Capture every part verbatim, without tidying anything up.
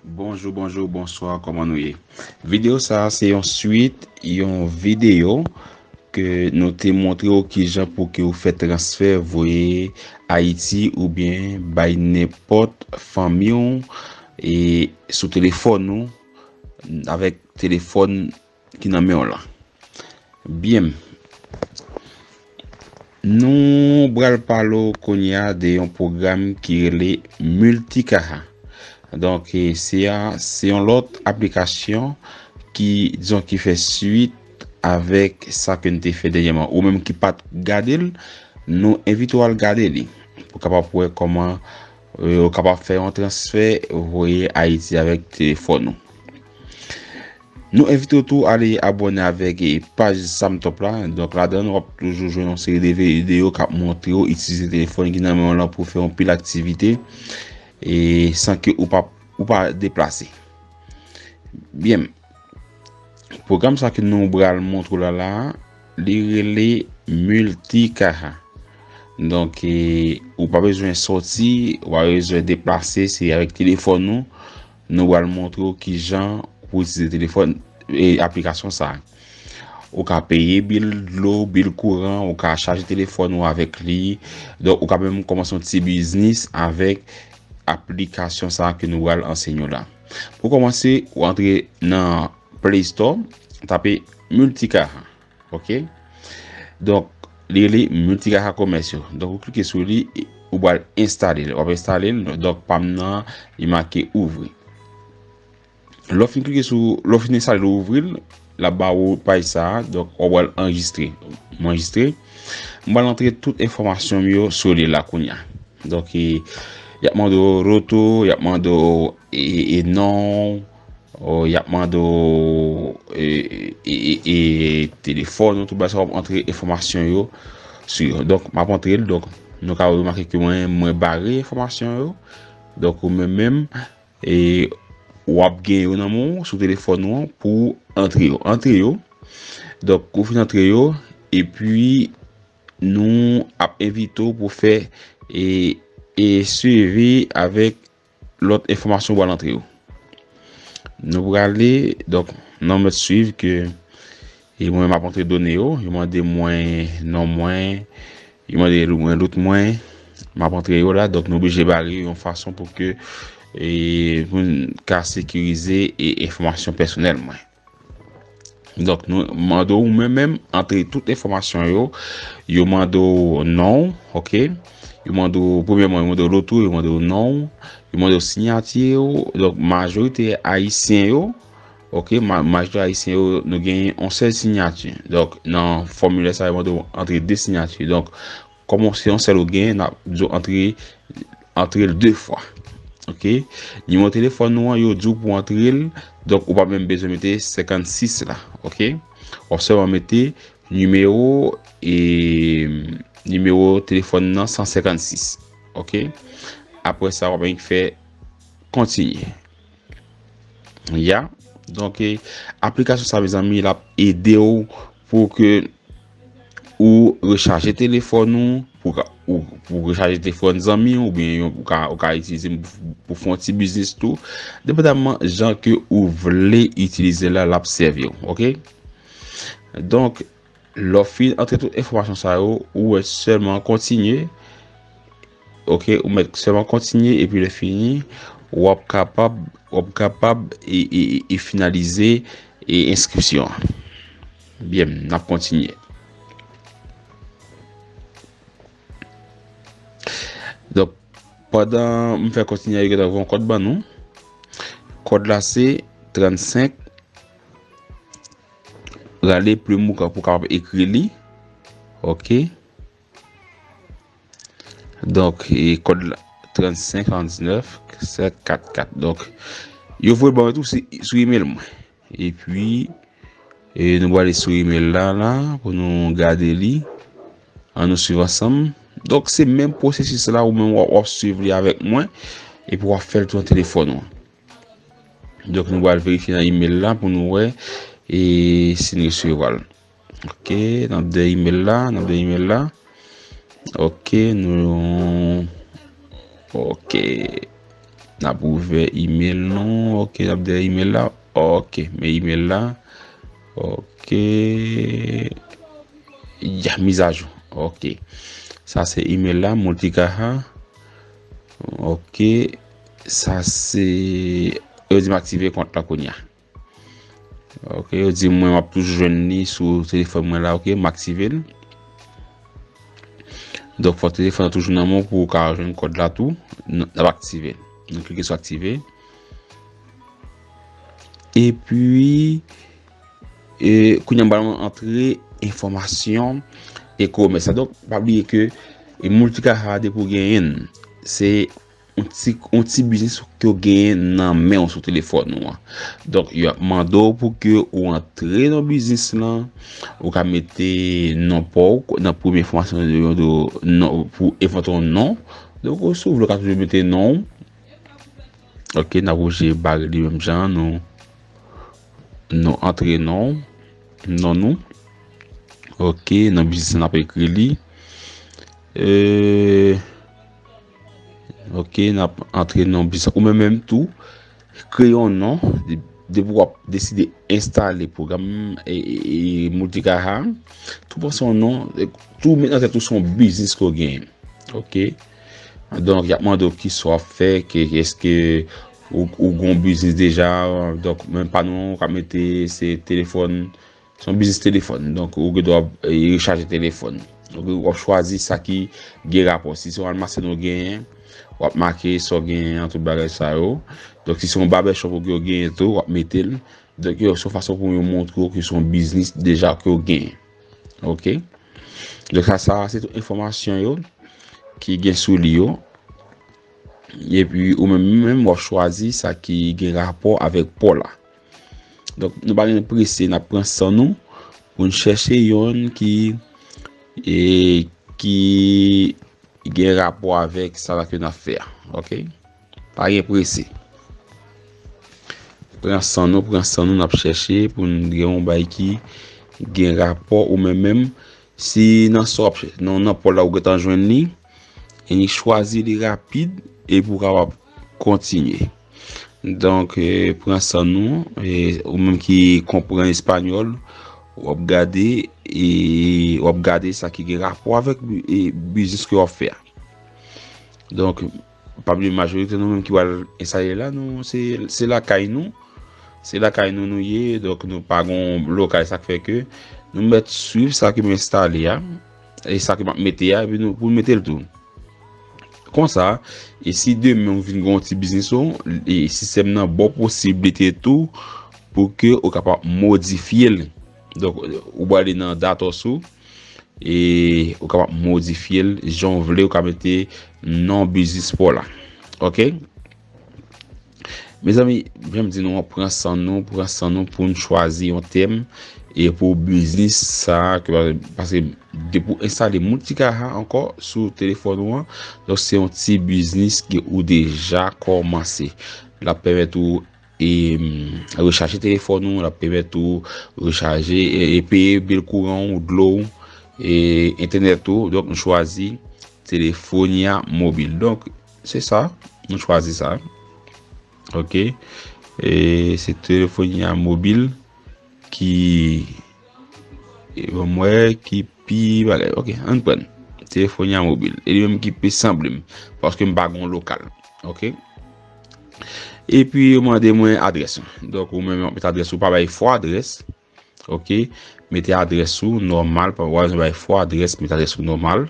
Bonjou, bonjou, bonswa, kòman nou ye? Videyo sa a se yon swit, yon videyo ke nou te montre w kijan pou ke w fè transfè voye Ayiti oubyen bay nenpòt fanmi w e sou telefòn ou avèk telefòn ki nan men w lan. Byen. Nou pral pale w kounye a de yon pwogram ki rele Multicaja. Donk, e, se a, se yon lòt aplikasyon ki, dizon, ki fè swit avèk sa ke n te fè dènyèman. Ou menm ki pa t gade l, nou envite w al gade li. Pou w kapab wè kòman, e, ou kapab fè yon transfè, voye Ayiti avèk telefòn ou. Nou envite w tou ale abòne avèk, e, paj Samtop la. Donk, ladan, w ap toujou jwenn yon seri de videyo k ap montre w itilize telefòn ki nan men w lan pou fè yon pil aktivite, e, san ke ou pa, ou pa deplase. Byen. Pwogram sa ke nou pral montre w la, la, li rele Multicaja. Donk, e, ou pa bezwen sòti, ou pa bezwen deplase, se avèk telefòn ou, nou pral montre w kijan pou itilize telefòn, e, aplikasyon sa. Ou ka peye bil dlo, bil kouran, ou ka chaje telefòn ou avèk li. Donk, ou ka menm kòmanse yon ti biznis avèk aplikasyon sa ke nou pral ansenye w la. Pou kòmanse, ou antre nan Play Store, tape Multicaja, ok? Donk, li rele Multicaja Comercio. Donk, ou klike sou li, e ou pral enstale l. W ap enstale l, donk, pa m nan, li make ouvri. Lè w fin klike sou, lè w fin enstale l, ou ouvri l, l ap ba ou paj sa a, donk, ou pral anrejistre. M anrejistre. M pral antre tout enfòmasyon m yo sou li la kounye a. Donk, e, y ap mande w loto, y ap mande w, e, e, non, o, y ap mande w, e, e, e, e, telefòn ou, tout bagay sa w ap antre enfòmasyon yo sou yo. Donk, m ap antre l, donk, nou ka remake ke mwen, mwen bare enfòmasyon yo. Donk, ou menm menm, e w ap gen yo nan men w sou telefòn ou an pou antre yo. Antre yo. Donk, ou fin antre yo, epi nou ap envite w pou fè e, e swivi avèk lòt enfòmasyon w al antre yo. Nou prale, donk, nan mèt swiv ke, e mwen, m ap antre done yo, yo mande mwen non mwen, yo mande mwen lout mwen, m ap antre yo la, donk nou oblije bare yo yon fason pou ke, e, pou n ka sekirize, e, enfòmasyon pèsonèl mwen. Donk, nou mande w ou menm menm antre tout enfòmasyon yo. Yo mande w non w, ok? Yo mande w, premyèman, yo mande w loto, yo mande w non w, yo mande w siyati w. Donk, majorite ayisyen yo, ok, ma-, majorite ayisyen yo, nou gen yon sèl siyati. Donk, nan fòmilè sa, yo mande w antre de siyati. Donk, kòm se yon sèl ou gen, n ap di w antre, antre l de fwa. Ok? Nimewo telefòn ou an, yo di w pou antre l, donk ou pa menm bezwen mete senkannsis la. Ok? W ap sèlman mete nimewo, e, nimewo telefòn nan san senkannsis. Ok? Apre sa, w ap annik fè kontinye. Ya. Donk, e, aplikasyon sa, mezanmi, l ap ede w pou ke ou rechaje telefòn ou, pou ka, ou, pou rechaje telefòn zanmi w, oubyen yon, ou ka, ou ka itilize l pou, pou fè yon ti biznis tou. Depandaman jan ke ou vle itilize l la, l ap sèvi w, ok? Donk, lè w fin antre tout enfòmasyon sa yo, ou wè sèlman kontinye. Ok, ou mèt sèlman kontinye, epi lè fini, w ap kapab, w ap kapab e, e, e, e finalize e enskripsyon an. Byen, n ap kontinye. Donk, pandan m fè kontinye, yo gentan voye yon kòd ban nou. Kòd la se trannsenk. Rale plim ou ka, pou w kapab ekri li. Ok. Donk, e kòd la, trannsenk, sèt, kat, kat. Donk, yo voye l ban mwen tou sou, sou email mwen. Epi, e nou prale sou email la, la, pou nou gade li. Ann nou swiv ansanm. Donk, se menm pwosesis la, ou menm w ap, w ap swiv li avèk mwen. Epi w ap fè l tou nan telefòn ou an. Donk, nou pral verifye nan email la pou nou wè e si n resevwa l. Ok, n ap de email la, n ap de email la. Ok, nou, ok. N ap ouvè email nou. Ok, n ap dèyè email la. Ok, men email la. Ok. Ya, mizajou. Ok. Sa se email la, Multicaja. Ok. Sa se, yo di m aktive kont la kounye a. Ok, yo di mwen m ap toujou jwenn li sou telefòn mwen la, ok, m aktive l. Donk, fò telefòn nan toujou nan men w pou w ka jwenn kòd la tou. N ap aktive l. Nou klike sou aktive. Epi, e, kounye a m pral antre enfòmasyon e komès la. Donk, pa bliye ke, e, Multicaja depi w genyen l, se yon ti, yon ti biznis ke w genyen nan men w sou telefòn ou an. Donk, y ap mande w pou ke ou antre nan biznis lan, ou ka mete non pa w nan premye enfòmasyon yo, yo, non, pou envante yon non. Donk, si w vle, w ka toujou mete non w. Ok, n ap oblije bare li menm jan, nou, nou antre non, non nou. Ok, nan biznis la, n ap ekri li. E, ok, n ap antre non biznis la. Ou menm menm tou, kreye yon non. De-, depi w ap deside enstale pwogram, e, e, e, Multicaja, tou pran yon non, e, tou met nan tèt ou se yon biznis ke w genyen. Ok. Donk, y ap mande w kisa w ap fè, ke, èske ou, ou gen yon biznis deja, donk, men pa nou, w ka mete se telefòn, se yon biznis telefòn. Donk, ou gen dwa, e, rechaje telefòn. Donk, w ap chwazi sa ki gen rapò. Si se yon almasè nou genyen, w ap make sa w genyen an, tout bagay sa yo. Donk, si se yon barbershop ou genyen tou, w ap mete l. Donk, yo, se yon fason pou yo montre w ke se yon biznis deja ke w genyen. Ok? Donk, sa, sa, se tout enfòmasyon yo ki gen sou li yo. Epi, ou menm, menm, w ap chwazi sa ki gen rapò avèk pa w la. Donk, nou pa gen prese, n ap pran san nou pou n chèche yonn ki, e, ki gen rapò avèk sa la ke n ap fè a. Ok? Pa gen prese. Pran san nou, pran san nou, n ap chèche pou n gen yon bay ki gen rapò ou menm menm. Si nan sa w ap chè-, nan, nan pa w la ou gentan jwenn li, e ni chwazi li rapid epi w kapab kontinye. Donk, e, pran san nou, e, ou menm ki konprann espanyòl, w ap gade, e, w ap gade sa ki gen rapò avèk bi-, e, biznis ke w ap fè a. Donk, pa bliye majorite nou menm ki pral enstale la, nou, se, se lakay nou. Se lakay nou nou ye, donk nou pa gon lokal, sa k fè ke nou mèt swiv sa ke m enstale a, e sa ke m ap mete a, epi nou, pou n mete l tou. Konsa, e si demen ou vin gen yon ti biznis ou, e sistèm nan ba w posiblite tou pou ke ou kapab modifye l. Donk, ou prale nan datos ou, e ou kapab modifye l jan w vle, ou ka mete non biznis pa w la. Ok? Mezanmi, jan m di nou an, pran san nou, pran san nou pou n chwazi yon tèm e pou biznis sa a, ke, paske depi w enstale Multicaja ankò sou telefòn ou an, donk se yon ti biznis ke ou deja kòmanse. L ap pèmèt ou e, mm, rechaje telefòn ou, l ap pèmèt ou rechaje e, e peye bil kouran ou, dlo ou, e entènèt ou. Donk, nou chwazi Telefonia Mobil. Donk, se sa, nou chwazi sa. Ok. E se Telefonia Mobil ki, e ban m wè, ki pi bagay. Ok, ann pran Telefonia Mobil. E li menm ki pi sanble m, paske m pa gon lokal. Ok. Epi yo mande mwen adrès ou. Donk, ou menm w ap met adrès ou, pa bay fo adrès. Ok. Mete adrès ou nòmal, pa, w ap bay fo adrès, mete adrès ou nòmal.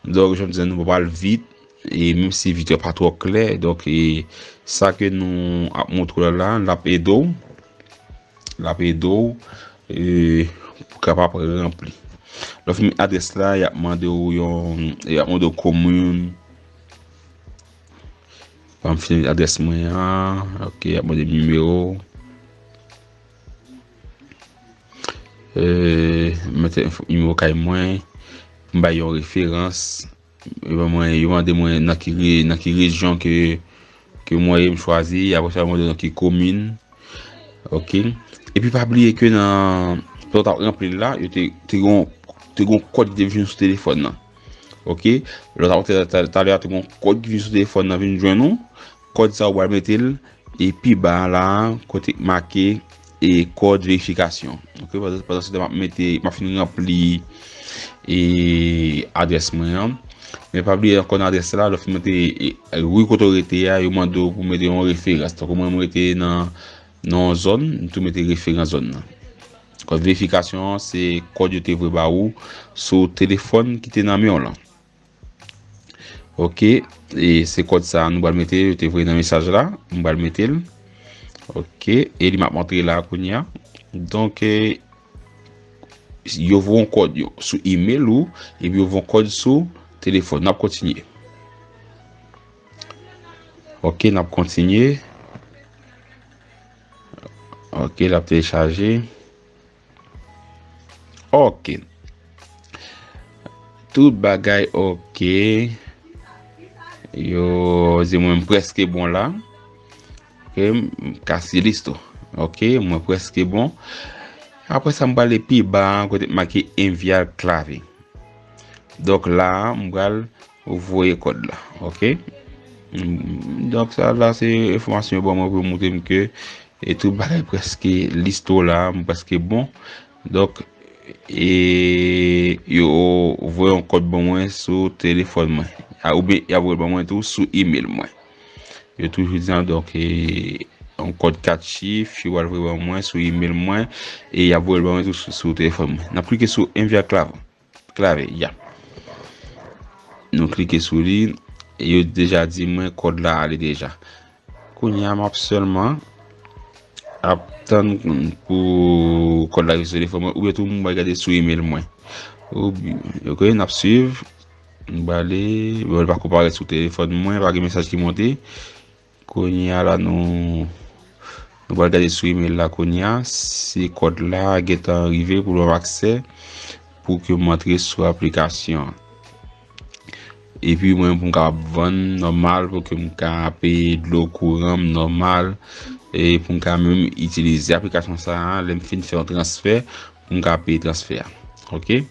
Donk, jan m di, nou pral vit, e menm si videyo pa twò klè, donk, e sa ke nou ap montre w la, l ap ede w. L ap ede w, e, pou kapab ranpli. Lè w fin met adrès la, y ap mande w yon, y ap mande w komin. Ban m fin met adrès mwen an. Ok, y ap mande m nimewo. E, mete enfo, nimewo kay mwen. Pou m bay yon referans. Yo ban mwen, yo mande mwen nan ki re-, nan ki rejyon ke, ke mwen ye, m chwazi. Apre sa, yo mande nan ki komin. Ok. Epi pa bliye ke nan, lè w t ap ranpli l la, yo te, te gon, te gon kòd ki te vin sou telefòn nan. Ok. Lè w t ap rantre ta-, talè a, te gon kòd ki vin sou telefòn nan, vin jwenn ou. Kòd sa ou pral mete l e pi ba a la, kote k make e kòd verifikasyon. Ok, pandan, pandan se tan m ap mete, m ap fin ranpli e adrès mwen an. Men pa bliye ankò nan adrès la, lè w fin mete e, e, ri kote w rete a, yo mande w pou mete yon referans. Tankou mwen, mwen rete nan, nan yon zòn, m tou mete referans zòn nan. Kòd verifikasyon an, se kòd yo te voye ba ou sou telefòn ki te nan men w lan. Ok, e se kòd sa a nou pral mete, yo te voye nan mesaj la, m pral mete l. Ok, e li m ap antre la kounye a. Donk, e, yo voye yon kòd yo sou email ou, epi yo voye yon kòd sou telefòn. N ap kontinye. Ok, n ap kontinye. Ok, l ap telechaje. Ok. Tout bagay ok. Yo di mwen m prèske bon la. Ok, m kase lis tou. Ok, mwen prèske bon. Apre sa, m prale pi ba a, kote make envya klave. Donk la a, m pral voye kòd la. Ok? Mm, donk sa la se enfòmasyon yo ban mwen pou yo montre m ke e tout bagay prèske lis tou la, m prèske bon. Donk, e yo voye yon kòd ban mwen sou telefòn mwen. A, oubyen y ap voye l ban mwen tou sou email mwen. Yo toujou di an, donk, e, yon kòd kat chif, yo pral voye ban mwen sou email mwen, e y ap voye l ban mwen tou sou, sou telefòn mwen. N ap klike sou envya klave. Klave, ya. Nou klike sou li, e yo deja di mwen kòd la ale deja. Kounye a, m ap sèlman ap tann pou kòd la rive sou telefòn mwen, oubyen tou m pral gade sou email mwen. Oubyen, ok, n ap swiv. M prale, bon, li pako parèt sou telefòn mwen, pa gen mesaj ki monte. Kounye a la, nou, nou pral gade sou email la kounye a, si kòd la gentan rive pou l ban m aksè, pou ke m antre sou aplikasyon an. Epi mwen, pou m kapab vann nòmal, pou ke m ka peye dlo kouran m nòmal, e pou m ka menm itilize aplikasyon sa a, lè m fin fè yon transfè, pou m ka peye transfè a. Ok?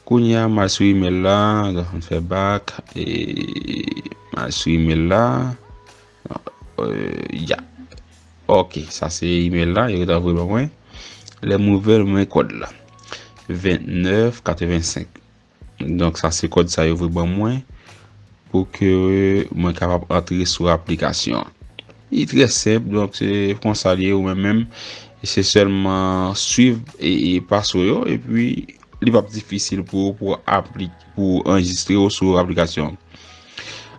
Kounye a, m al sou email la, m fè back, e m al sou email la. Euh, ya. Ok, sa se email la, yo ta voye ban mwen. Lè m ouvè l, mwen kòd la. Vennèf katrevensenk. Donk, sa se kòd sa yo voye ban mwen pou ke mwen kapab antre sou aplikasyon an. Li trè senp, donk, se konsa li ye, ou menm menm. Se sèlman swiv e, e pas ou yo, epi li p ap difisil pou ou pou apli-, pou anrejistre w sou aplikasyon an.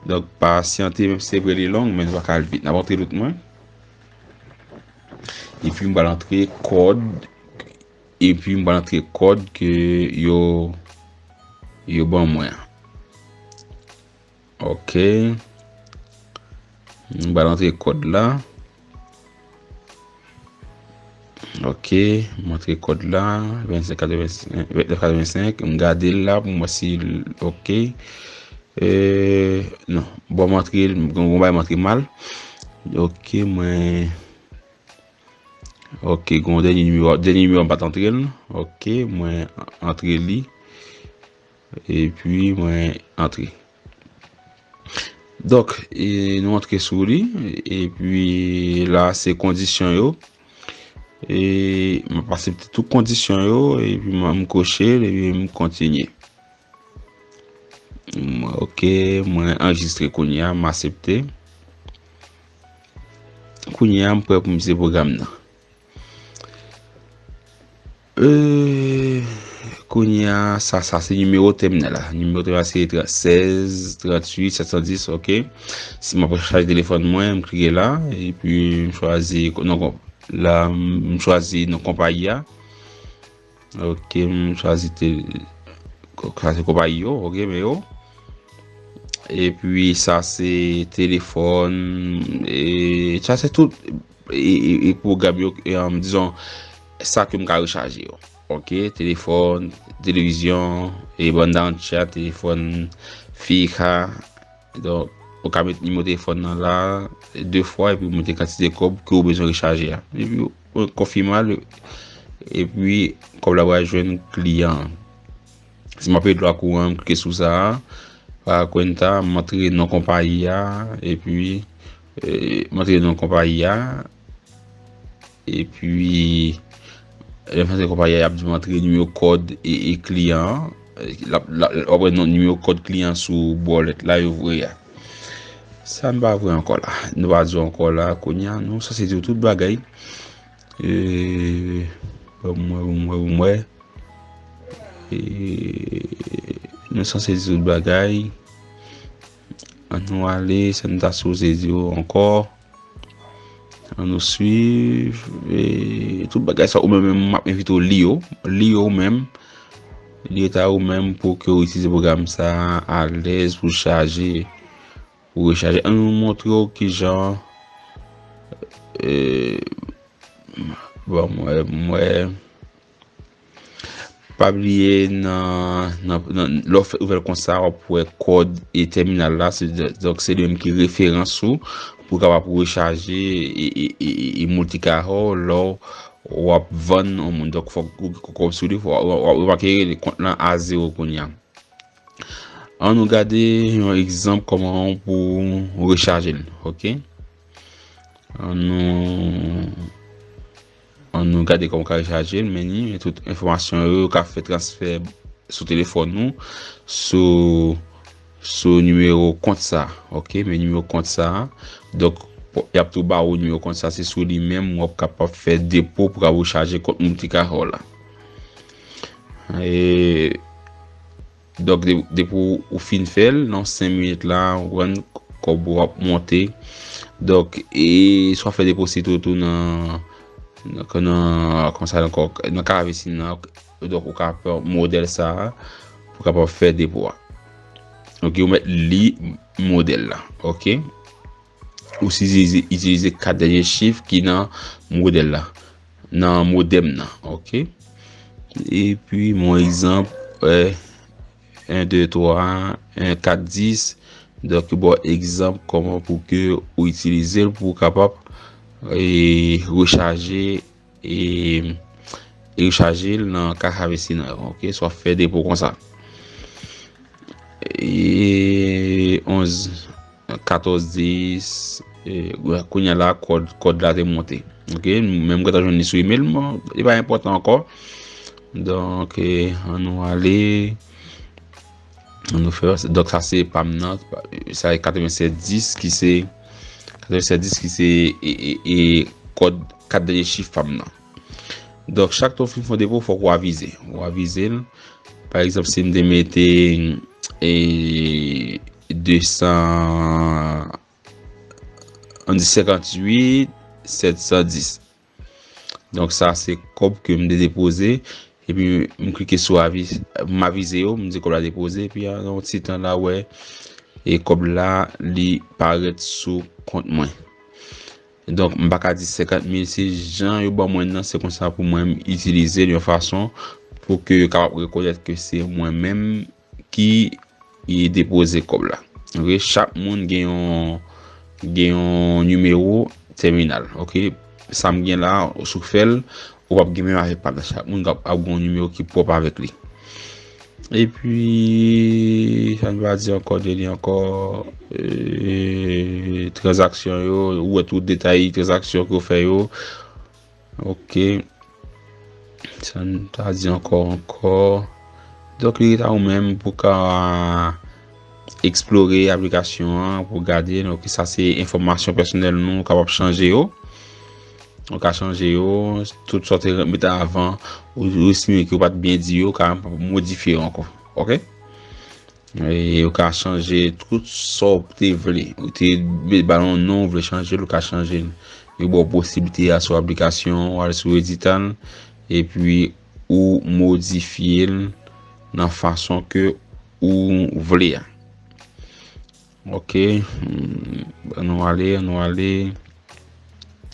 Donk, pasyante, menm si se vre li long, men nou pa ka al vit. N ap antre lout mwen. Epi m pral antre kòd. Epi m pral antre kòd ke yo, yo ban mwen an. Ok. M pral antre kòd la. Ok, m antre kòd la, vennsenk katrevensenk, vennèf katrevensenk, m gade l la pou m wè si l ok. E, non, bon, m antre, m, bon, m antre mal. Ok, mwen, ok, gon dènye nimewo, dènye nimewo m pa t antre l. Ok, mwen antre li. Epi mwen antre. Donk, e, nou antre sou li, epi la se kondisyon yo. E m ap aksepte tout kondisyon yo, epi m, m koche l, epi m kontinye. M, ok, mwen anrejistre kounye a, m aksepte. Kounye a, m prè pou m itilize pwogram nan. Euh, kounye a, sa, sa se nimewo tèminal la. Nimewo tèminal se tra-, sèz, tranntuit, sèt san dis, ok. Si m ap chaje telefòn mwen, m klike la, epi m chwazi non, la, m chwazi non konpayi a. Ok, m chwazi tel-, sa se konpayi yo, ok, men yo. Epi sa se telefòn, e sa se tout, e, e, e pwogram yo, e, um, dizon, sa ke m ka rechaje yo. Ok, telefòn, televizyon, e banda ancha, telefòn fika. Donk, ou ka met nimewo telefòn nan la, de fwa, epi ou mete kantite kòb ke ou bezwen rechaje a. Epi ou konfime l, epi kòb la pral jwenn kliyan an. Si m ap peye dlo ak kouran, m klike sou sa a. Pa kwenta, m antre non konpayi a, epi E, m antre non konpayi a. Epi, lè m antre konpayi a, y ap di m antre nimewo kòd e, e kliyan an. E, l ap, l ap, w ap wè non nimewo kòd kliyan sou bò lèt la yo voye a. Sa n pa vre ankò la. Nou pa di ankò la, kounye a, nou sanse di w tout bagay. E, ban m wè, ban m wè, ban m wè. E, nou sanse di tout bagay. Ann nou ale, sa n ta sipoze di yo ankò. Ann nou swiv. E, tout bagay sa, ou menm, menm, m ap envite w li yo. Li yo ou menm. Li yo ta ou menm pou ke w itilize pwogram sa a alèz pou chaje, pou rechaje. Ann nou montre w kijan, e, bon, m wè, m wè. Pa bliye nan, nan, nan, lè w fè ouvè l konsa, w ap wè kòd e tèminal la. Se, donk, se li menm ki referans ou pou w kapab rechaje e, e, e, e, e multicarrier lè w ap vann yon moun. Donk, fòk ou gen kòb sou li, fò, w, w, w ap remake kont lan a zewo kounye a. Ann nou gade yon egzanp kòman pou rechaje l, oke? Ann nou, ann nou gade kòman w ka rechaje l, men ni tout enfòmasyon yo, yo ka fè transfè sou telefòn nou, sou, sou nimewo kont sa, oke? Men nimewo kont sa, donk, y ap tou ba ou nimewo kont sa, se sou li menm w ap kapab fè depo pou w ka rechaje kont multicarrier la. E, Donk, de-, depi w, ou fin fè l, nan senk minit la, ou konprann kòb ou ap monte. Donk, e swa fè depo sito tou nan, nan, nan, konsa ankò, nan Kakavesin nan. Donk, ou ka pran modèl sa a pou kapab fè depo a. Oke, ou mèt li modèl la. Oke. Ou si itilize, itilize kat dènye chif ki nan modèl la, nan modèm nan, oke? Epi, yon egzanp, eh, en, de, twa, en, kat, dis. Donk, bon egzanp kòman pou ke ou itilize l pou w kapab, eh, rechaje e, e rechaje l nan Kakavesin nan, oke? Swa fè depo konsa. E onz, katòz, dis, e, kounye a la, kòd, kòd la te monte. Oke? Men m gentan jwenn li sou email, men li pa enpòtan ankò. Donk, e, ann nou ale. Ann nou fè, donk sa se pa m nan, sa se katrevennsèt dis ki se, katrevennsèt dis ki se, e, e, e kòd kat dènye chif pa m nan. Donk, chak tan w fin fè yon depo, fòk w avize. W avize l. Pa egzanp, si m te mete, e, de san, ann di senkantuit, sèt san dis. Donk, sa se kòb ke m te depoze. Epi, m klike sou avi-, m avize yo, m di kòb la depoze. Epi, nan yon ti tan la, wè, e kòb la, li parèt sou kont mwen. Donk, m pa ka di senkant mil, se jan yo ban mwen nan, se konsa pou mwen m itilize l yon fason pou ke yo kapab rekonèt ke se mwen menm ki depoze kòb la. Oke, chak moun gen yon, gen yon nimewo tèminal. Oke, sa m gen la, ou si w fè l, ou p ap gen menm avèk pa m nan. Chak moun ap, ap gen yon nimewo ki pwòp avèk li. Epi, sa n va di ankò de li ankò, e, tranzaksyon yo, ou wè tout detay tranzaksyon ke w fè yo. Oke. Sa n ta di ankò, ankò. Donk, li rete a ou menm pou ka eksplore aplikasyon an, pou gade. Donk, sa se enfòmasyon pèsonèl nou, ou kapab chanje yo. Ou ka chanje yo, tout sa w te mete avan, ou, ou estime ke w pa t byen di yo, ou ka modifye yo ankò. Oke? E ou ka chanje tout sa w te vle. Ou te vle ba l yon non, ou vle chanje l, ou ka chanje l. Yo ba w posiblite a sou aplikasyon, w al sou Editan, epi ou modifye l nan fason ke ou vle a. Oke, hmm, ann nou ale, ann nou ale.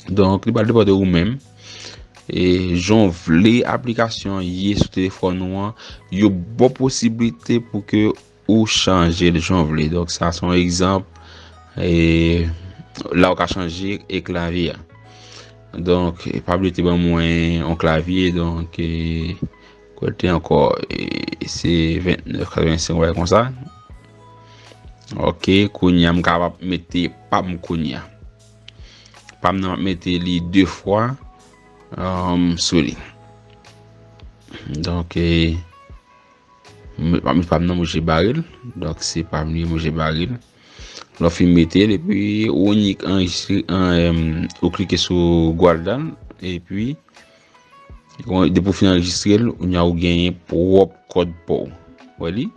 Donk, li pral depann de ou menm. E jan w vle aplikasyon an ye sou telefòn ou an, yo ba w posiblite pou ke ou chanje l jan w vle. Donk, sa se yon egzanp. E la, ou ka chanje e klavye a. Donk, e pa bliye te ban mwen yon klavye, donk, e, kote ankò, e, se vennèf katrevensenk, bagay konsa. Oke, kounye a, m kapab mete pa m kounye a. pa m nan, m ap mete li de fwa, um, sou li. Donk, e, m, m, pa m nan, m oblije bare l. Donk, se pa m li, m oblije bare l. Lè w fin mete l, epi ou nik anrejistre, an, em, ou klike sou gwal la, epi, bon, depi w fin anrejistre l, kounye a ou genyen pwòp kòd pa w. Wè li?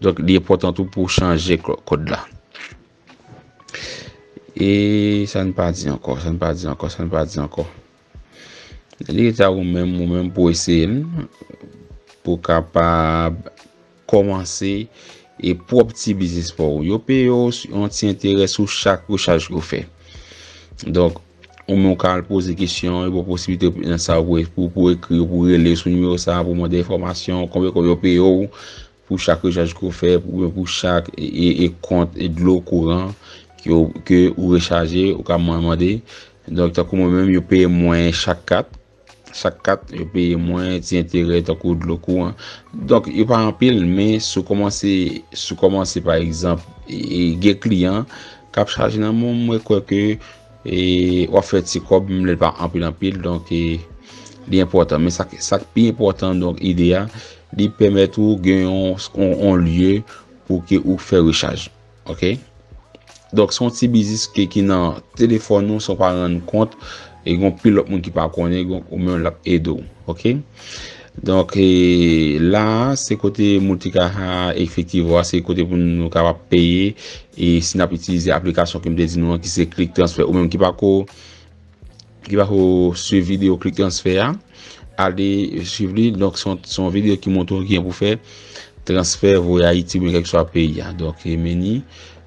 Donk, li enpòtan tou pou w chanje kò-, kòd la. E sa n pa di ankò, sa n pa di ankò, sa n pa di ankò. Li rete a ou menm, ou menm pou eseye l, pou w kapab kòmanse e pwòp ti biznis pa w. Yo peye w yon ti enterè sou chak rechaj ke w fè. Donk, ou menm ou ka al poze kesyon, yo ba w posiblite nan sa pou, pou, pou ekri, pou rele sou nimewo sa, pou mande enfòmasyon, konbyen kòb yo peye w pou chak rechaj ke w fè, oubyen pou chak e, e, e kont e dlo kouran ke w, ke ou rechaje, ou ka man-, mande. Donk, tankou mwen menm, yo peye mwen chak kat. Chak kat, yo peye mwen ti enterè tankou dlo kouran. Donk, yo pa anpil, men si w kòmanse, si w kòmanse, pa egzanp, e, e, gen kliyan k ap chaje nan men w, mwen kwè ke, e, w ap fè ti kòb, menm lè l pa anpil, anpil. Donk, e, li enpòtan. Men sa, sa k pi enpòtan, donk, ide a, li pèmèt ou gen yon, yon, yon lye pou ke ou fè rechaj. Oke? Donk, se yon ti biznis ki, ki nan telefòn ou, san w pa rann kont, e gen anpil lòt moun ki pa konnen, donk, ou menm l ap ede w. Oke? Donk, e, la, se kote Multicaja Efectivo a, se kote pou nou kapab peye, e si n ap itilize aplikasyon ke m te di nou an, ki se Click Transfer, ou menm ki pa ko ki pa ko swiv videyo Click Transfer a, ale swiv li. Donk, se yon, se yon videyo ki montre w ki jan pou fè transfè, voye Ayiti, oubyen kèlkeswa peyi a. Donk, e, men ni,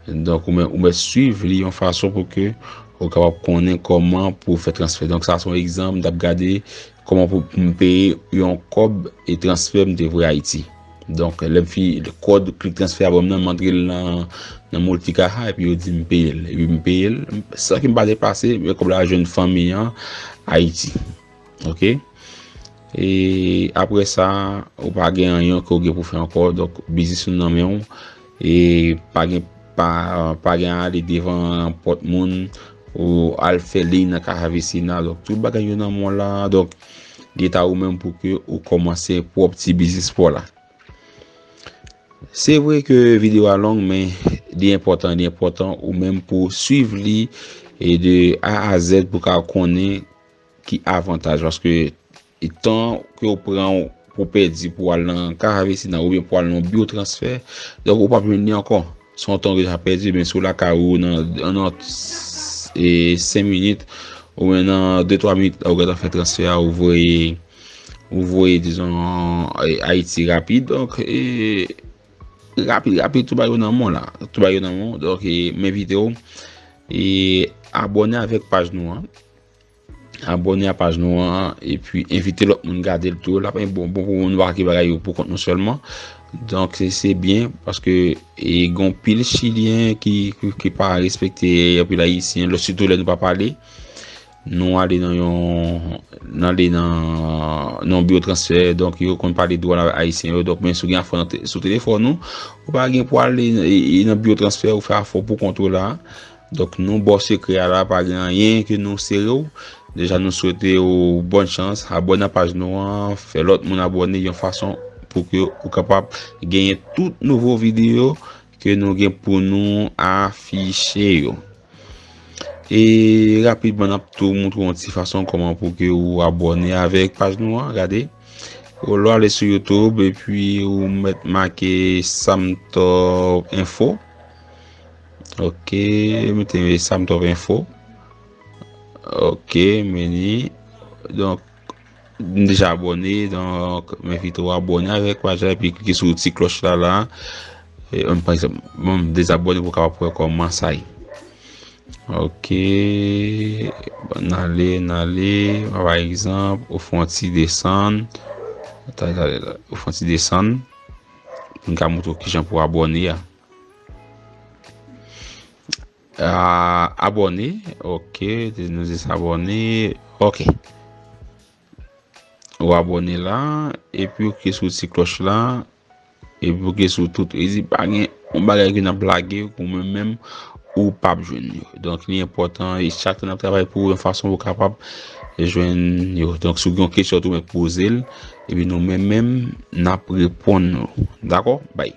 donk, ou mèt, ou mèt swiv li yon fason pou ke ou kapab konnen kòman pou fè transfè. Donk, sa se yon egzanp, m t ap gade kòman pou, pou m peye yon kòb e transfè m te voye Ayiti. Donk, lè m fin, kòd Click Transfer a ban m nan, m antre l nan, nan Multicaja, epi yo di m peye l. Epi m peye l, san ke m pa deplase, men kòb la jwenn fanmi an Ayiti. Oke? E apre sa, ou pa gen anyen ke w gen pou fè ankò. Donk, biznis ou nan men w. E pa gen, pa, pa gen ale devan pòt moun, ou al fè liy nan Caja Vecina. Donk, tout bagay yo nan men w la. Donk, li ta ou menm pou ke ou kòmanse pwòp ti biznis pa w la. Se vre ke videyo a long, men li enpòtan, li enpòtan ou menm pou w swiv li e de A a Z pou w ka konnen ki avantaj. Paske tan ke w pran pou w pèdi pou w al nan Caja Vecina oubyen pou w al nan yon biwo transfè, donk ou p ap jwenn li ankò. Se yon tan w deja pèdi, men si w lakay ou nan, nan, e, senk minit, oubyen nan de twa minit, ou gentan fè transfè a, ou voye, ou voye, dizon, e, Ayiti rapid. Donk, e, rapid, rapid, tout bagay yo nan men w la. Tout bagay yo nan men w. Donk, e, m envite w, e, abòne avèk paj nou an. Abòne a paj nou an, epi envite lòt moun gade l tou. L ap bon, bon pou nou pa kite bagay yo pou kont nou sèlman. Donk, se, se byen, paske, e, gen anpil Chilyen ki, ki, ki pa respekte anpil Ayisyen, lè, sitou lè nou pa pale. Nou ale nan yon, nou ale nan, nan yon biwo transfè, donk yo konn pale dwòl avèk Ayisyen yo. Donk, men si w gen afè nan te-, sou telefòn ou, ou pa gen pou ale, e, e, nan biwo transfè, ou fè afè w pou kont ou la. Donk, nou ba w sekrè a la, pa gen anyen ke nou sere w. Deja, nou swete w bòn chans. Abòne a paj nou an, fè lòt moun abòne yon fason pou ke ou kapab genyen tout nouvo videyo ke nou gen pou nou afiche yo. E rapidman, n ap tou montre w yon ti fason kòman pou ke ou abòne avèk paj nou an. Gade. Ou lè w ale sou YouTube, epi ou mèt make Samtop Info. Ok, mete Samtop Info. Ok, men ni. Donk, m deja abòne, donk, m envite w abòne avèk paj la, epi klike sou ti klòch la, la. E, m, pa egzanp, bon, m dezabòne pou w kapab wè kòman sa ye. Ok, bon, n ale, n ale, pa egzanp, ou fè yon ti desann, ta, ta, ta, ou fè yon ti desann, pou n ka montre w kijan pou abòne a. Ah, abòne, ok, nou dezabòne, ok. Ou abòne la, epi ou klike sou ti klòch la, epi ou klike sou tout. E di, pa gen yon bagay ke n ap lage, ou menm menm, ou p ap jwenn yo. Donk, li enpòtan e chak tan n ap travay pou yon fason pou w kapab jwenn yo. Donk, si w gen yon kesyon tou, men poze l, epi nou menm menm, n ap reponn ou. Dakò? Bay.